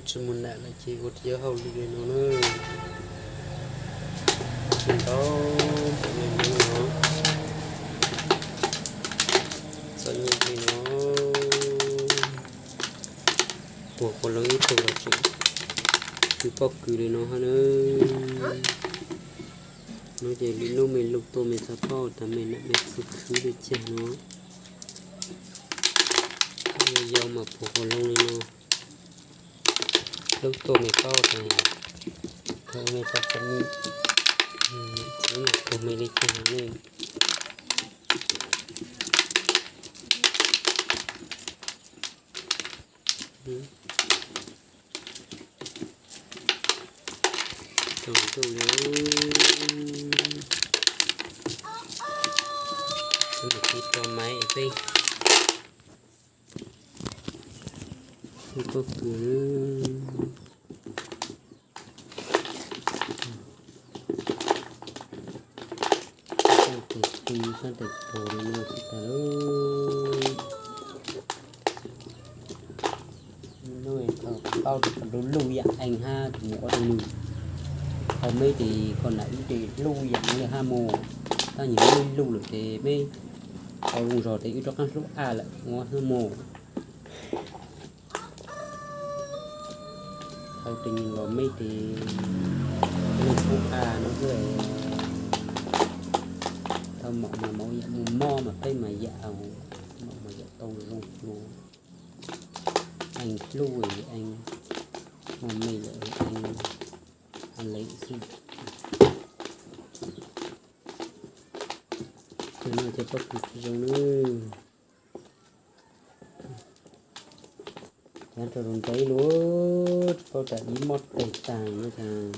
Tsis muaj nam lawm ces ua rau yawg hauj lwm li no na. Tsis tau npaum li no, txom nyem li no. Puag qhov loo ib tug los tseem kws pob kws li no hab na. No ces lwm hnub me luj tuaj me txhaj paub tas me nam me txiv khwv li cas no. Yog yau mas puag qhov loo li no. Lub tuaj me paub tas thaum me txhaj txom nyem, txiv mas puag me li cas ne. Tsaus ntuj li, mus kib tau maiv peb, peb pob kws. Sab tes tu sab tes puag li no tsis tas lawm. Hnub no thaum tau tus luj luj yam ees hab tus mus ua rau nws, thaum me ces koj nam ib tes luj yam no li hab mus, tab nyias luj luj lawm ces me tau zoo zog ces wb rov qab hlub a lawm ua hab mus. Thaum tes nyias los me ces luj hlub a no xwb. Thaum maum mas maum yam mus mob mas peb mas yam, maum mas yam tau zoo hlub, ees hlub ees, mus me lawm ees, a le xwb. Cov no cov pob kws tsis zoo nawb. Cov rau ntev lawm, tsis paub tas ib mob tes tag no tas.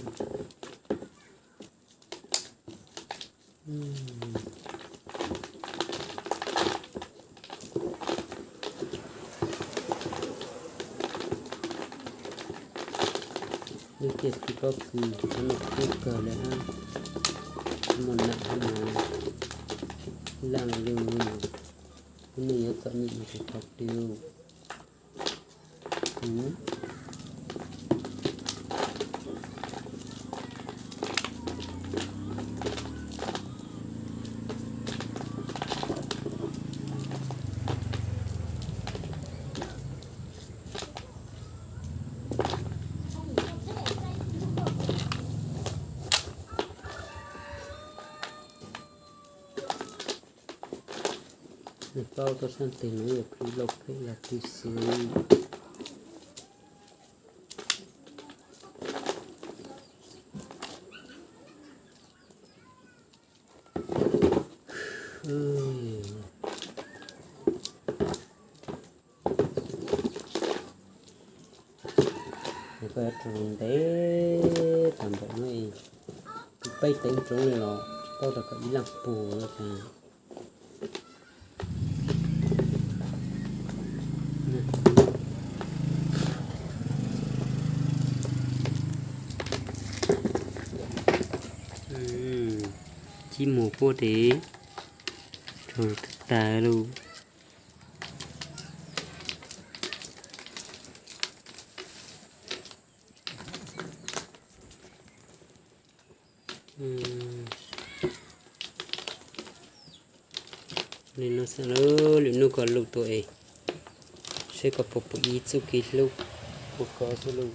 Lub tiaj txiv pob kws cov no kub kawg li hab, muaj nam hab mas laj lug, lub neej yuav txom nyem mus tsis tau twg. Nws paub tau sab tes no yog phem los phem los twg xwb. Koj yuav rau ntev tas npaum no, peb teev ntsoov li los tsis paub rau kom ib leeg puag tas. Cib mus puab tes rau tag lug. Li no xwb lauj, lwm hnub koj lug tuaj es seb koj puas pum ib txuj kev hlub ua koj xwb lauj.